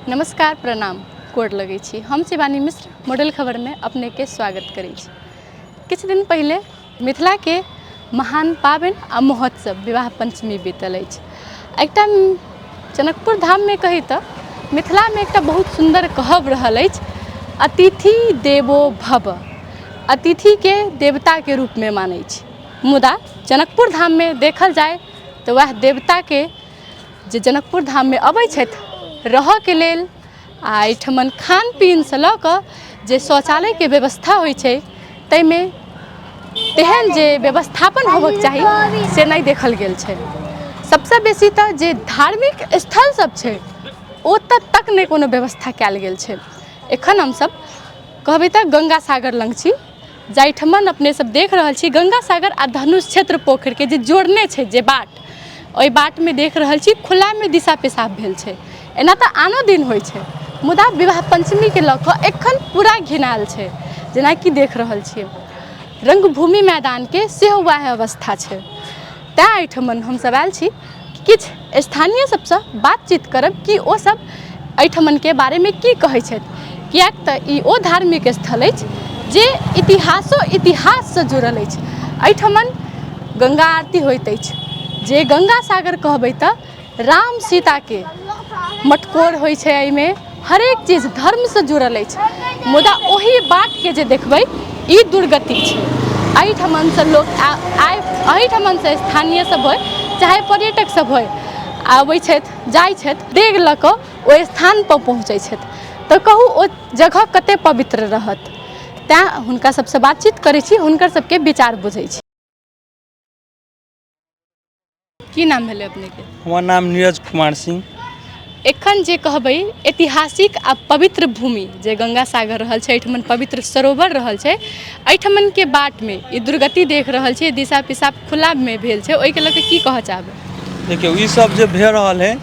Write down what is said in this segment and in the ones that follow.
नमस्कार, प्रणाम, गोर लगै छी। हम शिवानी मिश्र मॉडल खबरमे अपनेके स्वागत करै छी। किछु दिन पहिले मिथिलाके महान पाबनि आ महोत्सव विवाह पञ्चमी बीतल अछि। एकटा जनकपुर धाममे कही तऽ मिथिलामे एकटा बहुत सुन्दर कहब रहल अछि, अतिथि देवो भव। अतिथिके देवताके रूपमे मानै छै, मुदा जनकपुर धाममे देखल जाय तऽ वएह देवताके जे जनकपुर धाममे अबै छथि रहऽके लेल आ एहिठमन खान पीनसँ लऽ कऽ जे शौचालयके व्यवस्था होइ छै ताहिमे तेहन जे व्यवस्थापन होबऽके चाही से नहि देखल गेल छै। सबसँ बेसी तऽ जे धार्मिक स्थल सब छै ओतऽ तक नहि कोनो व्यवस्था कयल गेल छै। एखन हमसब कहबै तऽ गंगा सागर लग छी, जाहिठमन अपने सब देख रहल छी गंगा सागर आ धनुष क्षेत्र पोखरिके जे जोड़ने छै जे बाट, ओहि बाटमे देख रहल छी खुलामे दिशा पेशाब भेल छै। एना तऽ आनो दिन होइ छै, मुदा विवाह पञ्चमीके लऽ कऽ एखन पूरा घिनायल छै। जेनाकि देख रहल छियै रङ्गभूमि मैदानके सेहो वएह अवस्था छै। तैँ एहिठमन हमसब आयल छी किछु स्थानीय सबसँ बातचीत करब कि ओसब एहिठमनके बारेमे की कहै छथि, किएक तऽ ई ओ धार्मिक स्थल अछि जे इतिहासो इतिहाससँ जुड़ल अछि। एहिठमन गङ्गा आरती होइत अछि, जे गङ्गा सागर कहबै तऽ राम सीताके मटकोर होइ छै। एहिमे हरेक चीज धर्मसँ जुड़ल अछि, मुदा ओहि बातके जे देखबै ई दुर्गति छै। एहिठमनसँ लोक आइ एहिठमनसँ स्थानीय सब होइ चाहे पर्यटक सब होइ, आबै छथि जाइ छथि, डेग लऽ कऽ ओहि स्थानपर पहुँचै छथि तऽ कहू ओ जगह कतेक पवित्र रहत। तैँ हुनका सबसँ बातचीत करै छी, हुनकर सबके विचार बुझै छी। की नाम भेलै अपनेके? हमर नाम नीरज कुमार सिंह। एखन जे कहबै ऐतिहासिक आ पवित्र भूमि जे गंगा सागर रहल छै, एहिठमन पवित्र सरोवर रहल छै, एहिठमनके बाटमे ई दुर्गति देख रहल छै, दिशा पिसाब खुलामे भेल छै, ओहिके लऽ कऽ की कहऽ चाहबै? देखियौ, ई सब जे भए रहल है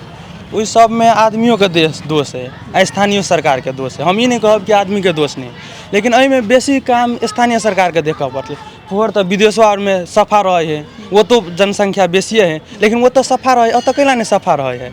ओहि सबमे आदमियोके देश दोष है आ स्थानीय सरकारके दोष है। हम ई नहि कहब कि आदमीके दोष नहि, लेकिन एहिमे बेसी काम स्थानीय सरकारके देखऽ पड़तै। फोर तऽ विदेशो आरमे सफा रहै है, ओतौ जनसंख्या बेसिए है, लेकिन ओतऽ सफा रहै, एतऽ कैला नहि सफा रहै है?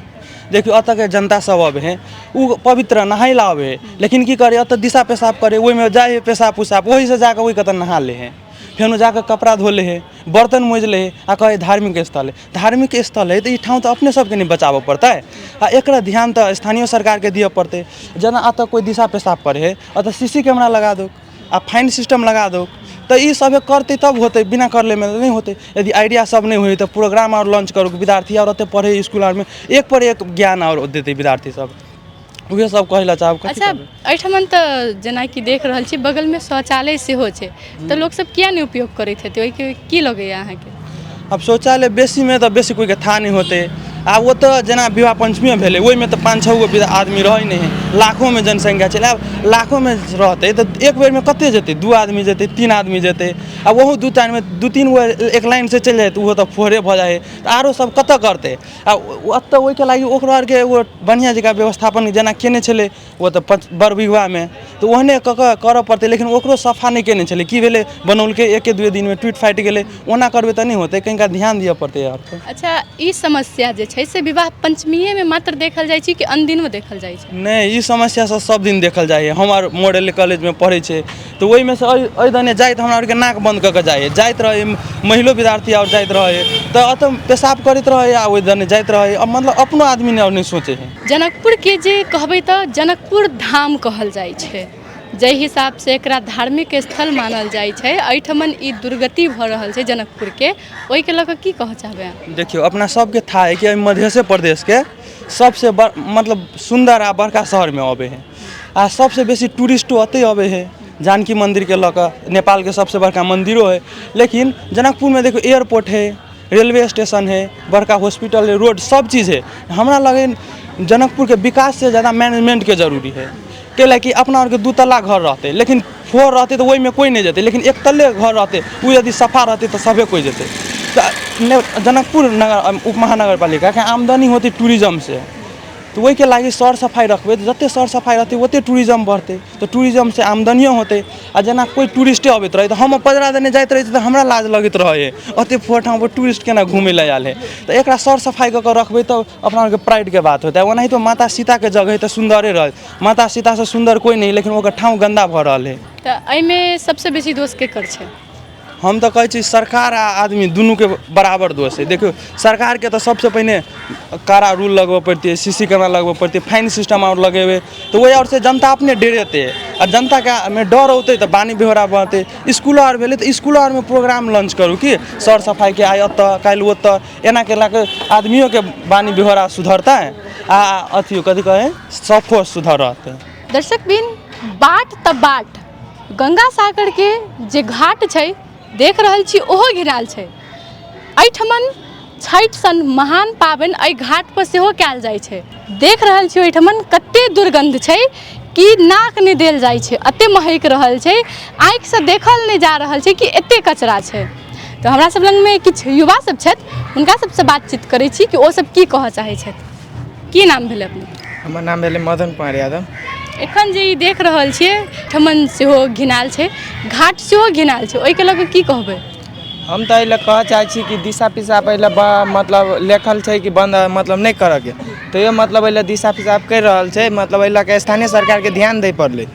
देखियौ, एतऽके जनता सब अबै है, ओ पवित्र नहाय लए अबै है, लेकिन की करै, एतऽ दिशा पेशाब करै, ओहिमे जाइ है पेशाब उसाब, ओहिसँ जाकऽ ओहि कतऽ नहा लै है, फेनो जाकऽ कपड़ा धो लै है, बर्तन मोजि लै है आ कहै धार्मिक स्थल है। धार्मिक स्थल है तऽ ई ठाम तऽ अपने सबके ने बचाबऽ पड़तै आ एकरा ध्यान तऽ स्थानीय सरकारके दिअ पड़तै। जेना एतऽ कोइ दिशा पेशाब करै है, एतऽ सी सी कैमरा लगा दू आ फाइन सिस्टम लगा दो, तऽ ई सभे करतै तब होतै, बिना करलेमे नहि होतै। यदि आइडिया सब नहि होइ तऽ प्रोग्राम आओर लॉन्च करू, विद्यार्थी आओर ओते पढ़ै इसकुल आरमे एक पर एक ज्ञान आओर देतै विद्यार्थी सब। उहे सब कहै लए चाहब। अच्छा, एहिठमन तऽ जेनाकि देख रहल छी बगलमे शौचालय सेहो छै, तऽ लोकसब किया नहि उपयोग करैत हेतै, ओहिके की लगैया अहाँके? आब शौचालय बेसीमे तऽ बेसी कोइके थाह नहि होतै। आब ओतऽ जेना विवाह पञ्चमीए भेलै, ओहिमे तऽ 5 6 गो आदमी रहै नहि हइ, लाखोमे जनसंख्या छलै। आब लाखोमे रहतै तऽ एक बेरमे कतेक जेतै? 2 आदमी जेतै, 3 आदमी जेतै, आ ओहो 2 टाइममे 2 3 गो एक लाइनसँ चलि जाइ तऽ ओहो तऽ फोरे भऽ जाइ हइ, तऽ आरो सब कतऽ करतै? आ ओतऽ ओहिके लागि ओकरो आरके एगो बढ़िआँ जकाँ व्यवस्थापन जेना केने छलै ओ तऽ बरबिगुआमे तऽ ओहने कऽ कऽ करऽ पड़तै, लेकिन ओकरो सफा नहि केने छलै। की भेलै, बनौलकै एके दुए दिनमे टूटि फाटि गेलै। ओना करबै तऽ नहि होतै, कनिका ध्यान दिअ पड़तै आर। अच्छा, ई समस्या जे छै से विवाह पञ्चमीएमे मात्र देखल जाइ छै कि अनदिनो देखल जाइ छै? नहि, ई समस्या सब सब दिन देखल जाइ है। हम आर मॉडल कॉलेजमे पढ़ै छै तऽ ओहिमे से एहि दने जाइत हमरा आरके नाक बन्द कऽ कऽ जाइ है, जाइत रहै महिलो विद्यार्थी आओर जाइत रहै तऽ एतऽ पेशाब करैत रहै आ ओहि दने जाइत रहै, मतलब अपनो आदमी नहि सोचै है। जनकपुरके जे कहबै तऽ जनकपुर धाम कहल जाइ छै, जाहि हिसाबसँ एकरा धार्मिक स्थल मानल जाइ छै, एहिठमन ई दुर्गति भऽ रहल छै जनकपुरके, ओहिके लऽ कऽ की कहऽ चाहबै अहाँ? देखियौ, अपना सबके थाह है कि एहि मधेशे प्रदेशके सबसँ मतलब सुन्दर आ बड़का शहरमे अबै है आ सबसँ बेसी टूरिस्टो ओतहि अबै है। जानकी मन्दिरके लऽ कऽ नेपालके सबसँ बड़का मन्दिरो है, लेकिन जनकपुरमे देखियौ एयरपोर्ट है, रेलवे स्टेशन है, बड़का हॉस्पिटल है, रोड सब चीज है। हमरा लगै जनकपुरके विकाससँ ज्यादा मैनेजमेंटके जरूरी है, कैला कि अपना आरके 2 तल्ला घर रहतै लेकिन फोर रहतै तऽ ओहिमे कोइ नहि जेतै, लेकिन 1 तल्ले घर रहतै ओ यदि सफा रहतै तऽ सभे कोइ जेतै। तऽ जनकपुर नगर उप महानगरपालिकाके आमदनी होतै टूरिज्मसँ। तऽ ओहिके लागि सर सफाइ रखबै तऽ जतेक सर सफाइ रहतै ओतेक टूरिज्म बढ़तै, तऽ टूरिज्मसँ आमदनियो होतै। आ जेना कोइ टूरिस्टे अबैत रहै तऽ हम पजरा देने जाइत रहै छी तऽ हमरा लाज लगैत रहै हइ, ओतेक फुहर ठामपर टूरिस्ट केना घुमै लए आयल हइ। तऽ एकरा सर सफाइ कऽ कऽ रखबै तऽ अपना आरके प्राइडके बात होतै। ओनाहितो माता सीताके जगह हइ तऽ सुन्दरे रहत, माता सीतासँ सुन्दर कोइ नहि, लेकिन ओकर ठाँव गन्दा भऽ रहल हइ। तऽ एहिमे सबसँ बेसी दोष केकर छै? हम तऽ कहै छी सरकार आ आदमी दुनूके बराबर दोष हइ। देखियौ, सरकारके तऽ सबसँ पहिने कड़ा रूल लगबऽ पड़तै, सी सी कैमरा लगबऽ पड़तै, फाइन सिस्टम आओर लगेबै तऽ ओहि आओरसँ जनता अपने डरेतै, आ जनताके मे डर औतै तऽ बानी बेहोरा बढ़तै। इसकुल आओर भेलै तऽ इसकुल आओरमे प्रोग्राम लॉन्च करू कि सर सफाइके, आइ एतऽ काल्हि ओतऽ, एना केलाके आदमियोके बानी बेहोरा सुधरतै आ अथियो कथी कहै सफो सुधर रहतै। दर्शक बिन, बाट तऽ बाट, गंगा सागरके जे घाट छै देख रहल छी ओहो घिरायल छै। एहिठमन छठि सन महान पाबनि एहि घाटपर सेहो कयल जाइ छै। देख रहल छी ओहिठमन कते दुर्गन्ध छै कि नाक नहि देल जाइ छै, एते महकि रहल छै, आँखिसँ देखल नहि जा रहल छै कि एते कचरा छै। तऽ हमरा सब लगमे किछु युवा सब छथि, हुनका सबसँ बातचीत करै छी कि ओ सब की कहऽ चाहै छथि। की नाम भेलै अपने? हमर नाम भेलै मदन कुमार यादव। एखन जे ई देख रहल छियै ठमन सेहो घिनायल छै, घाट सेहो घिनायल छै, ओहिके लऽ कऽ की कहबै? हम तऽ एहि लए कहऽ चाहै छी कि दिशा पिसाब एहि लए मतलब लिखल छै कि बन्द मतलब नहि करऽके, तैयो मतलब एहि लए दिशा पिसाब करि रहल छै। मतलब एहि लऽ कऽ स्थानीय सरकारके ध्यान दै पड़लै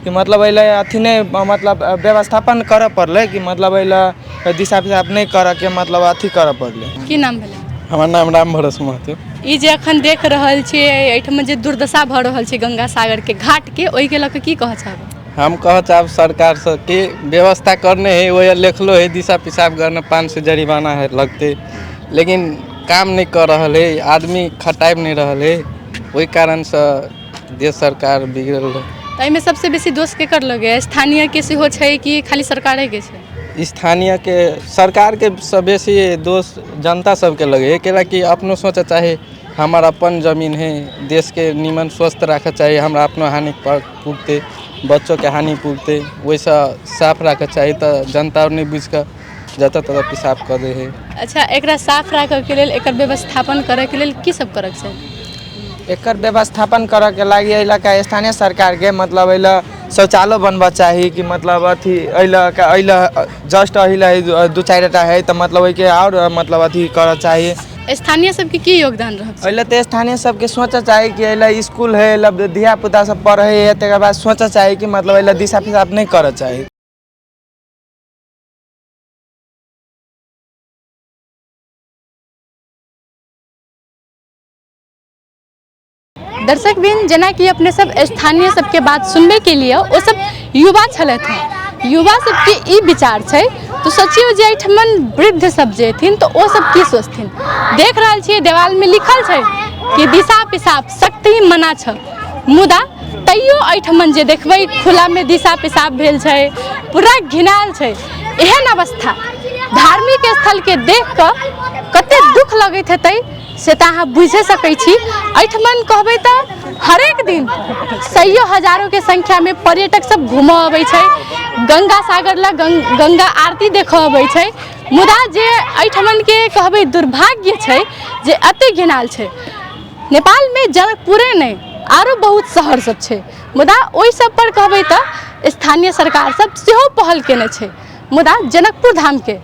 कि मतलब एहि लए अथी नहि मतलब व्यवस्थापन करऽ पड़लै कि मतलब एहि लए दिशा पिसाब नहि करऽके मतलब अथी करऽ पड़लै। की नाम भेलै? हमर नाम राम भरोस महतो। ई जे अखन देख रहल छियै एहिठाम जे दुर्दशा भऽ रहल छै गंगा सागरके घाटके, ओहिके लऽ कऽ की कहऽ चाहबै? हम कहऽ चाहब सरकारसँ कि व्यवस्था करने है, वह लिखलो है दिशा पिसाब करना 500 जरिमाना है लगते, लेकिन काम नहीं कर रहल है, आदमी खटाबि नहीं रहल है, ओहि कारणसँ देश सरकार बिगड़ल है। तऽ एहिमे सबसँ बेसी दोष केकर लगैए? स्थानीयके सेहो छै कि खाली सरकारेके छै? स्थानीयके सरकारके सँ बेसी दोष जनता सबके लगै है, कैलाकि अपनो सोचऽ चाही हमर अपन जमीन है, देशके नीमन स्वस्थ राखऽ चाही, हमरा अपनो हानि पुगतै, बच्चोके हानि पुगतै, ओहिसँ साफ राखऽ चाही। तऽ जनता आओर नहि बुझिकऽ जतऽ ततऽ पिसाब कऽ दै है। अच्छा, एकरा साफ राखऽके लेल, एकर व्यवस्थापन करऽके लेल की सब करऽके चाही? एकर व्यवस्थापन करऽके लागि एहि लऽ कऽ स्थानीय सरकारके मतलब एहि लए शौचालय बनबऽ चाही कि मतलब अथी एहि लऽ कऽ एहि लए जस्ट एहि लए दू चारि टा हइ तऽ मतलब ओहिके आओर मतलब अथी करऽ चाही। स्थानीय सबके की योगदान रहल? एहि लए तऽ स्थानीय सबके सोचऽ चाही कि एहि लए इसकुल हइ, एहि लए धियापुता सब पढ़ै हइ, तकर बाद सोचऽ चाही कि मतलब एहि लए दिशा पिसाब नहि करऽ चाही। दर्शक बिन, जेनाकि अपने सब स्थानीय सबके बात सुनबे के लिए, ओ सब युवा छलथि हँ, युवा सबके ई विचार छै, तऽ सोचियौ जे एहिठमन वृद्ध सब जे हेथिन तऽ ओ सब की सोचथिन। देख रहल छियै देवालमे लिखल छै कि दिशा पिसाब सख्ती मना छ, मुदा तैयो एहिठमन जे देखबै खुलामे दिशा पिसाब भेल छै, पूरा घिनायल छै। एहन अवस्था धार्मिक स्थलके देख कऽ कते दुख लगैत हेतै से तऽ अहाँ बुझि सकै छी। एहिठमन कहबै तऽ हरेक दिन सैयो हजारोके संख्यामे पर्यटक सब घूमऽ अबै छै, गंगा सागर लग गंगा आरती देखऽ अबै छै, मुदा जे एहिठमनके कहबै दुर्भाग्य छै जे एते घिनायल छै। नेपालमे जनकपुरे नहि आरो बहुत शहर सब छै, मुदा ओहि सब पर कहबै तऽ स्थानीय सरकार सब सेहो पहल केने छै, मुदा जनकपुर धामके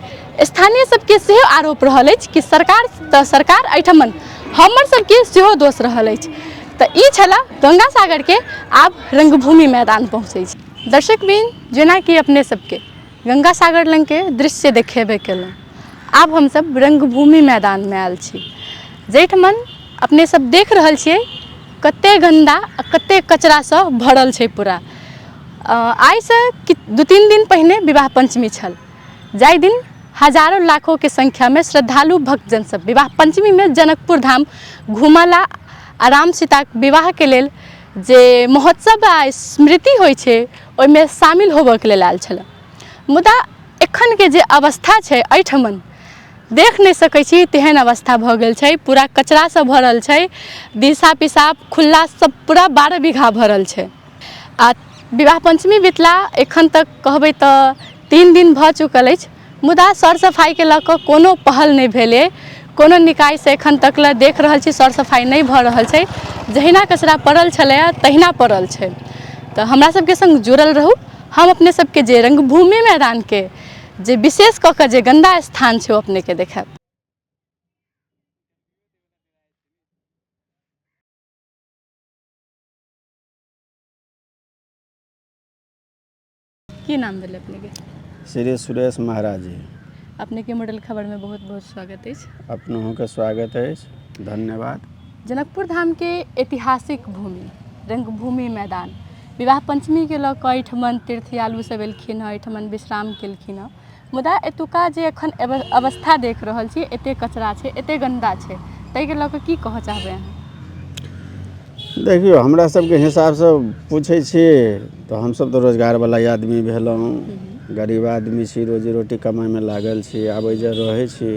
स्थानीय सबके सेहो आरोप रहल अछि कि सरकार तऽ सरकार एहिठमन हमर सबके सेहो दोष रहल अछि। तऽ ई छलए गंगा सागरके। आब रंगभूमि मैदान पहुँचै छी। दर्शक बिन, जेनाकि अपने सबके गंगा सागर लगके दृश्य देखेबे केलहुँ, आब हमसब रंगभूमि मैदानमे आयल छी, जाहिठमन अपने सब देख रहल छियै कते गन्दा आ कते कचरासँ भरल छै पूरा। आइसँ 2-3 दिन पहिने विवाह पञ्चमी छल, जाहि दिन हजारों लाखों के संख्या में श्रद्धालु भक्तजन सब विवाह पंचमी में जनकपुर धाम घूमला आ राम सीताक विवाह के लेल जे महोत्सव आ स्मृति होइ छै ओहिमे शामिल होबऽके लेल आयल छलै। मुदा एखनके जे अवस्था छै एहिठमन देख नहि सकै छी, तेहन अवस्था भऽ गेल छै, पूरा कचरासँ भरल छै, दिशा पिसाब खुल्ला सब पूरा 12 बीघा भरल छै। आ विवाह पञ्चमी बितला एखन तक कहबै तऽ 3 दिन भऽ चुकल अछि, मुदा सर सफाइके लऽ कऽ कोनो पहल नहि भेलै, कोनो निकायसँ एखन तक लए देख रहल छी सर सफाइ नहि भऽ रहल छै। जहिना कचरा पड़ल छलैए तहिना पड़ल छै। तऽ हमरा सबके संग जुड़ल रहू। हम अपने सबके जे रंगभूमि मैदानके जे विशेष कऽ कऽ जे गन्दा स्थान छै ओ अपनेके देखायब। की नाम भेल अपनेके? श्री सुरेश महाराज जी। अपनेके मॉडल खबरमे बहुत बहुत स्वागत अछि। अपनहुके स्वागत अछि, धन्यवाद। जनकपुर धामके ऐतिहासिक भूमि रंगभूमि मैदान विवाह पंचमीके लऽ कऽ एहिठमन तीर्थयालु सब एलखिन हँ, एहिठमन विश्राम केलखिन हँ, मुदा एतुका जे एखन अवस्था देख रहल छी, एते कचरा छै, एते गन्दा छै, ताहिके लऽ कऽ की कहऽ चाहबै अहाँ? देखियौ, हमरा सबके हिसाबसँ पूछै छी तऽ हमसब तऽ रोजगारवला आदमी भेलहुँ, गरीब आदमी छी, रोजी रोटी कमाइमे लागल छी, आबै जे रहै छी।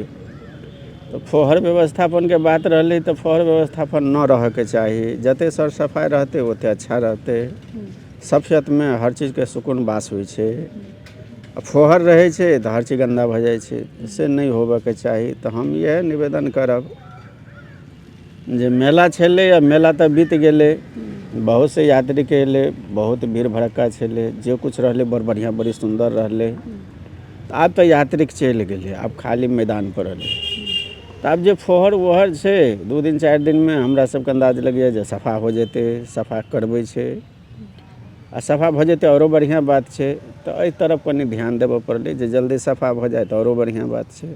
तऽ फोहर व्यवस्थापनके बात रहलै तऽ फोहर व्यवस्थापन नहि रहऽके चाही। जते सर सफाइ रहतै ओते अच्छा रहतै। सफियतमे हर चीजके सुकून वास होइ छै। आ फोहर रहै छै तऽ हर चीज गन्दा भऽ जाइ छै, से नहि होबऽके चाही। तऽ हम इएह निवेदन करब जे मेला छलै आ मेला तऽ बीत गेलै, बहुत से यात्रीके एलै, बहुत भीड़ भड़क्का छलै, जे किछु रहलै बड़ बढ़िआँ बड़ी सुन्दर रहलै। आब तऽ यात्रिक चलि गेलै, आब खाली मैदान पड़ल। तऽ आब जे फोहर वोहर छै 2 दिन 4 दिनमे हमरा सबके अन्दाज लगैए जे सफा हो जेतै। सफा करबै छै आ सफा भऽ जेतै आरो बढ़िआँ बात छै। तऽ एहि तरफ कनि ध्यान देबऽ पड़लै जे जल्दी सफा भऽ जाय तऽ आरो बढ़िआँ बात छै।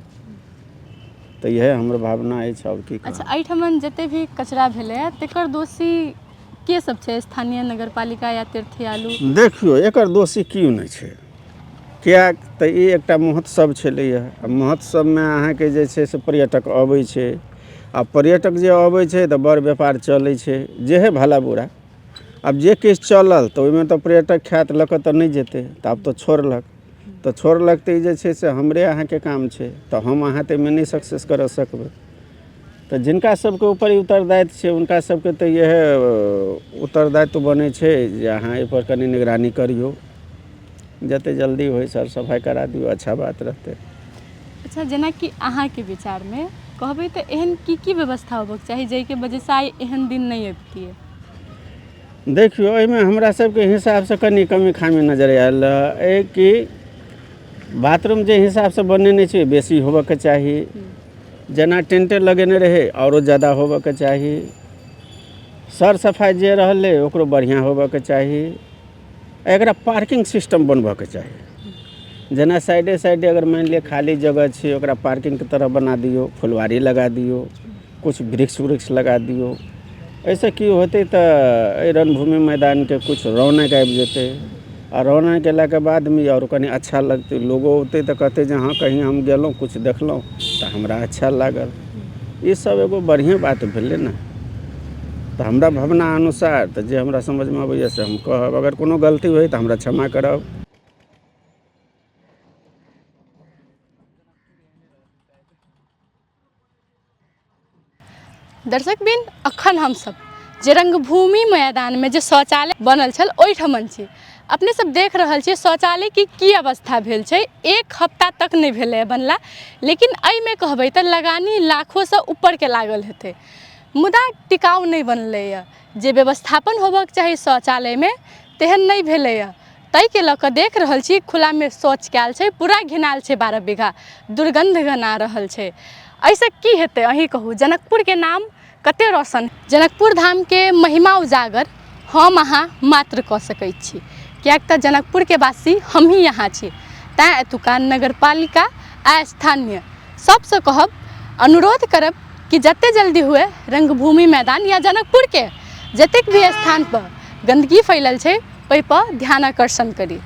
तऽ इएह हमर भावना अछि, आओर की। अच्छा, एहिठमन जते भी कचरा भेलै तकर दोषी के सब छै? स्थानीय नगरपालिका या तीर्थयालु? देखियौ, एकर दोषी केओ नहि छै, किएक तऽ ई एकटा महोत्सव छलैए आ महोत्सवमे अहाँके जे छै से पर्यटक अबै छै आ पर्यटक जे अबै छै तऽ बड़ व्यापार चलै छै, जेहे भला बुरा। आब जे किछु चलल तऽ ओहिमे तऽ पर्यटक खायत लऽ कऽ तऽ नहि जेतै, तऽ आब तऽ छोड़लक तऽ छोड़लक। तऽ ई जे छै से हमरे अहाँके काम छै, तऽ हम अहाँ तऽ एहिमे नहि सक्सेस करऽ सकबै। तऽ जिनका सबके ऊपर ई उत्तरदायित्व छै हुनका सबके तऽ इएह उत्तरदायित्व बनै छै जे अहाँ एहिपर कनि निगरानी करियौ, जते जल्दी होइ सर सफाइ करा दियौ, अच्छा बात रहतै। अच्छा, जेनाकि अहाँके विचारमे कहबै तऽ एहन की की व्यवस्था होबऽके चाही जाहिके वजहसँ आइ एहन दिन नहि अबितियै? देखियौ, एहिमे हमरा सबके हिसाबसँ कनि कमी खामी नजर आयल एहि कि बाथरूम जे हिसाबसँ बनेने छै बेसी होबऽके चाही, जेना टेंटे लगेने रहै आओरो जादा होबऽके चाही, सर सफाइ जे रहलै ओकरो बढ़िआँ होबऽके चाही। एकरा पार्किंग सिस्टम बनबऽके चाही, जेना साइडे साइडे अगर मानि लिअ खाली जगह छै ओकरा पार्किंगके तरह बना दियौ, फुलवारी लगा दियौ, किछु वृक्ष वृक्ष लगा दियौ। एहिसँ की होतै तऽ एहि रणभूमि मैदानके किछु रौनक आबि जेतै आ रौनक अयलाके बादमे आओर कनि अच्छा लगतै, लोगो औतै तऽ कहतै जे हँ कहीँ हम गेलहुँ किछु देखलहुँ तऽ हमरा अच्छा लागल। ई सब एगो बढ़िआँ बात भेलै ने। तऽ हमरा भावना अनुसार तऽ जे हमरा समझमे अबैए से हम कहब, अगर कोनो गलती होइ तऽ हमरा क्षमा करब। दर्शक बिन, अखन हमसब जे रंगभूमि मैदानमे जे शौचालय बनल छल ओहिठमन छी। अपने सब देख रहल छियै शौचालयके की अवस्था भेल छै। एक हफ्ता तक नहि भेलै बनला, लेकिन एहिमे कहबै तऽ लगानी लाखोसँ ऊपरके लागल हेतै, मुदा टिकाउ नहि बनलैए। जे व्यवस्थापन होबऽके चाही शौचालयमे तेहन नहि भेलैए। ताहिके लऽ कऽ देख रहल छी खुलामे शौच कयल छै, पूरा घिनायल छै, 12 बीघा दुर्गन्ध गना रहल छै। एहिसँ की हेतै अहीं कहू? जनकपुरके नाम कते रोशन, जनकपुर धामके महिमा उजागर हम अहाँ मात्र कऽ सकै छी, किएक तऽ जनकपुरके वासी हमही अहाँ छी। तैँ एतुका नगरपालिका आ स्थानीय सबसँ कहब, अनुरोध करब कि जते जल्दी हुए रंगभूमि मैदान या जनकपुरके जतेक भी स्थानपर गन्दगी फैलल छै ओहिपर ध्यान आकर्षण करी।